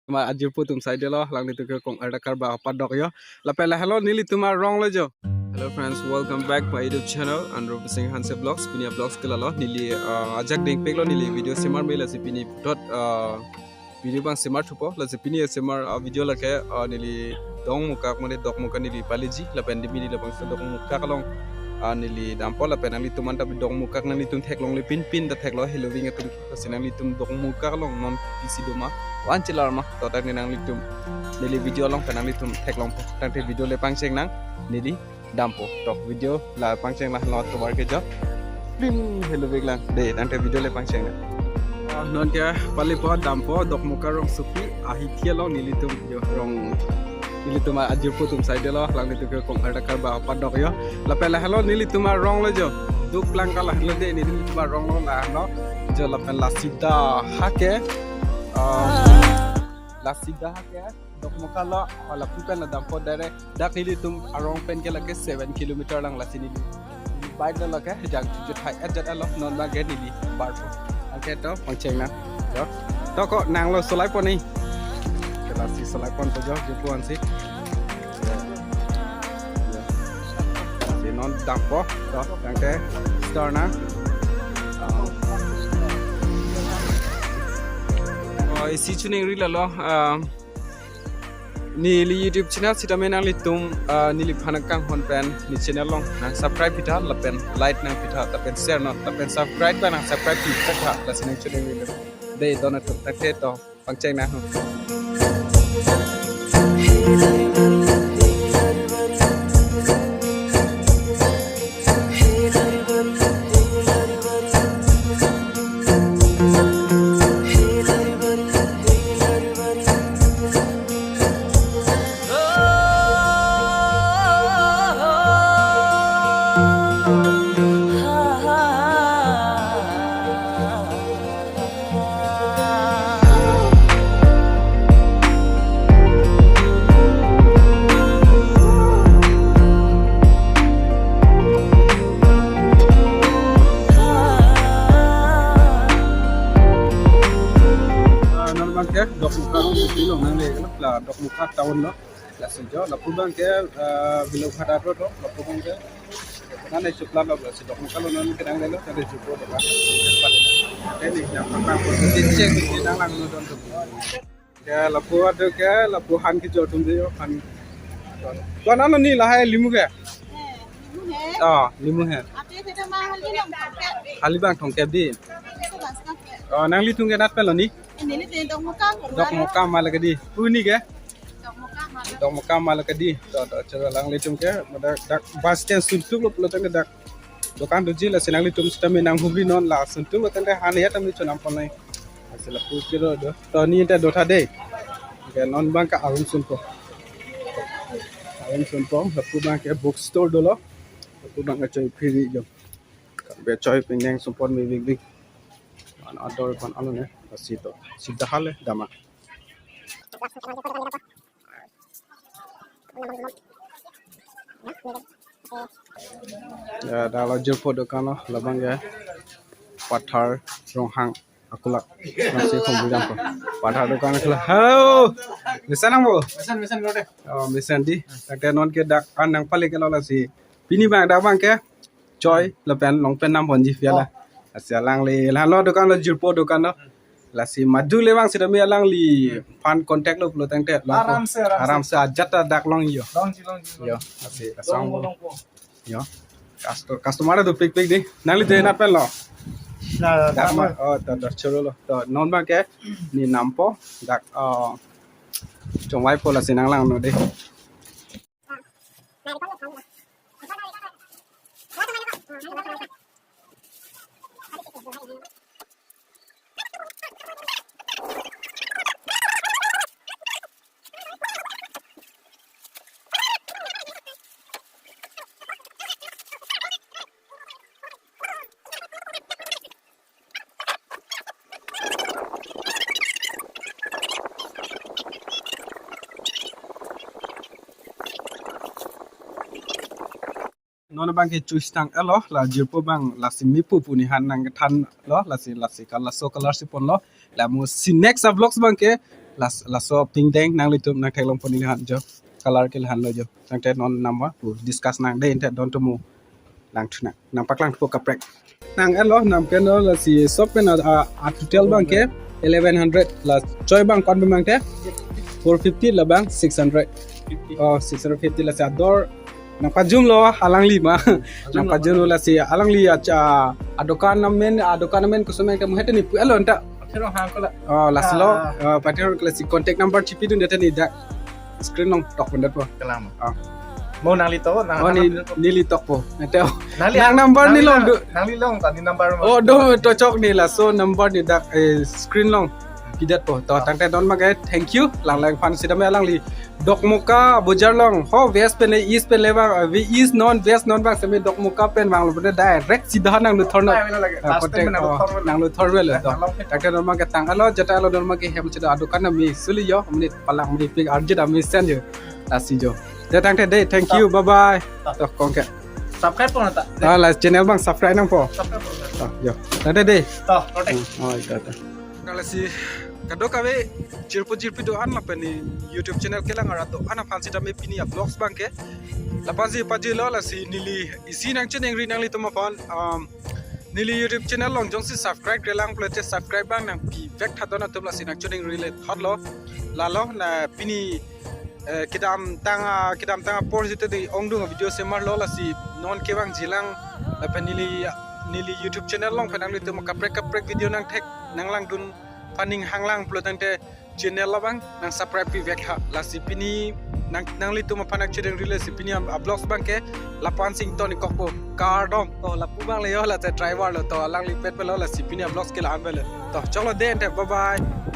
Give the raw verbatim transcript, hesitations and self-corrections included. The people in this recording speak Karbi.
Tuma ajirpo atum saidelo, alanglitum ke Kongarta Karba apadok jo. Lapen lahelo nelitum arong lo jo. Hello friends, welcome back my YouTube channel, Andrew Singh Hanse Vlogs. Pini a-vlogs ke lalo, neli, uh, ajak dingpik lo, neli video semar me, lasi pini dot, uh, video abang semar thupo, lasi pini semar, uh, video lake, uh, neli Dongmukak mane Dokmoka neli paleji, lapen dimi neli labangso Dokmukak along, uh, neli dampo, lapen nanglitum anta Dokmukak nanglitum theklongle, pinpin ta theklo, heloving atum, lasi nanglitum Dokmukak along non pisi doma, van chelar ma, to tangte nanglitum neli video along pen nanglitum theklongpo, tangte video le pangcheng nang, neli dampo. To video la pangcheng, la lo tovar ke jo. Pin helovik lang. De, tangte video le pangcheng nang. Ah, non ke palipo, dampo, Dokmoka rongsopi, ahithi along nelitum jo rong, nelitum ajirpo atum saidelo, alanglitum ke Kongarta Karba apadok jo. Lapen lahelo nelitum arong lo jo. Duklang ka lahelo de, nelitum arong lo lahelo. Jo lapen la sida ha ke, ah, la sida ha ke Dokmoka lo, lapu pen la dampo direct. Dak nelitum arong pen ke lake seven kilometer lang, lasi neli bike lo lake jang chujut hai et jat alo, non abang ke neli barpo. Okay, to pangcheng nang. Jo. To ko nanglo solai pon ni. Ke lasi solai ponpo jo, jirpo ansi. Jo. Si non dampo, to tangte start nang. Oh, isi chuning ri lalo, um, neli YouTube channel sitame nanglitum, ah, neliphan kanghon pen ne channel along nang subscribe pitha, lapen like nang pitha, lapen share non, lapen subscribe ba nang subscribe pitha, lasi nang channel video. De, don atum tangte to pangcheng nang. Ah, non abang ke Dokmoka rongsopi along nangle, la Dokmoka town lo. Lasi jo, lapu abang ke, ah, Biloghat aro to, lapu abang ke. Nane chupla lo, lasi Dokmoka lo non ke nanglelo, nane chupo Dokmoka. Ini yang pertama, cek ini nang lang lo don to. Ya, lapu ado ke, lapu han kejor atum de, han. Ko-an lo ni lahai, limu ke? Eh, limu hai. Oh, limu hai. Ape ke jama hali nang thongkep. Hali abang thongkep di. Itu bas na ke. Oh, nanglitum ke nat pen lo ni? Ini ni Dokmoka. Dokmoka ma lake di. Pu ni ke? Dokmoka ma lake di. To, to, chalo alanglitum ke, dak, dak bus stand suntuk lo pulo tangte dak dokan doji, lasi nanglitum sitame nang hubri non, la suntuk lo tangte han ya tame chonam pon nai. Lasi lapu kiro do. To ni ta do tha de. Ke non abang ke arum sunpo. Arum sunpo, lapu abang ke book store dolo. Lapu abang ke choi phiri jo. Be choi pineng sumpon me big big. An ador kon alo ne, lasi to. Sida hale dama. Ya, dak lo jirpo dokan lo, labang ya. Pathar, Ronghang, akulak. Nasi khum bujang ko. Pathar dokan akulak. Hello. Mesen nangpo? Mesen, mesen lo de. Oh, mesen di. Tangte non ke dak an nangpale ke lo, lasi. Pini abang dak abang ke choi lapen long pen nam ponji pia la. Oh. Lasi alangli, la lo dokan lo, jirpo dokan lo. Lasi madu le abang sitame alangliphan contact lo pulo tangte lo. Aram se, aram se. Aram se ajat ta dak longji jo. Longji, longji, longji. Jo, lasi kasong. Longpo, longpo. Jo. Custo-, customer dopik pik di. Nangli de nat pen lo. Na, dak na, ma, na. Oh, to, to, choro lo. To, non abang ke ne nampo, dak, oh, chongvaipo, lasi nang langnon de. Non abang ke choice tang alo, la jirpo abang lasi mepo pu ne han nangkethan lo, lasi, lasi kalaso kalar si ponlo. La mo si next a-vlogs abang ke Las laso pingdeng nanglitum nangtheklongpo neli han jo. Color ke lahan lo jo. Tangte non nama pu discuss nang dei ente don tumu. Lang thuna. Nangpaklang thupo kaprek. Nang-etlo nang pen lo lasi shop pen a, a, a total abang ke eleven hundred, la choi abang kon abang te four fifty, labang six hundred. Oh, six hundred fifty, lasi ador nangpajumlo alangli ma. Nangpajumlo, lasi alangli acha adokan amen, adokan amen koson amen ke muhete ni pu-etlo anta. Pathe Ronghang ko la. Oh, lasi lo, ah, Pathe Ronghang, lasi contact number chipidun det ni dak screen along tokpon detpo. Kalang. Ah. Mo nangli to, nang Oh, ni, nangli to. Neli tokpo. Ante, oh. Nangli Nang ang-, number nangli ni long lang, du. Nangli long ta, ni number mo. Oh, do to chok ni laso number ni dak, eh, screen along pidetpo. To, Ah. Tangte don abang ke, thank you. Lang lang aphan sitame alangli Dokmoka bojar along. Ho, west pen le, east pen le abang, eh, east non, west non abang sitame Dokmoka pen vanglo pen direct sida nangluthor non. Ah, wala lagi. Ah, last contact, time oh, nangluthor non. Nangluthor non lo to. Nangluthor. Tangte don abang ke tang-etlo, jata-etlo don abang ke hem cheda adokan ami suli jo, amonit palak amonit pik arjit ami sen jo. Lasi jo. Te tangte dei, thank you, bye bye. Ah. To kong ke. Subscribe po nang ta. Ah, la channel abang subscribe nangpo. Subscribe po nang ta. Ah, jo. Tangte dei. To, kontak. Hmm, oh, ito, ito. Lasi kadokave jirpo jirpi do-an lapen ne YouTube channel kelang arat do-an aphan sitame pini a-vlogs abang ke la-ansi pajirlo, lasi neli isi nangchiningri nanglitum aphan, um, neli YouTube channel along jongsi subscribe-re lang pulote subscribe abang nangpivek tha don atum, lasi nangchiningri le thotlo. Lalo na pini, eh, kedamtang, ah, kedamtang apor sitame ongdung video semarlo, lasi non kevangji lang lapen neli, neli YouTube channel along pen nanglitum kaprek kaprek video nangthek nanglangdun aphan ning hanglang pulo tangte channel abang nang subscribe pivek tha, lasi pini nang, nanglitum aphan nangchiningri, lasi pini a-vlogs abang ke lapu-an si ingtonkokpo, kardom. To lapu abang le jo, late driver lo, to alanglipet pen lo, lasi pini a-vlogs ke la-an pen lo. To choklo dei ente, bye bye.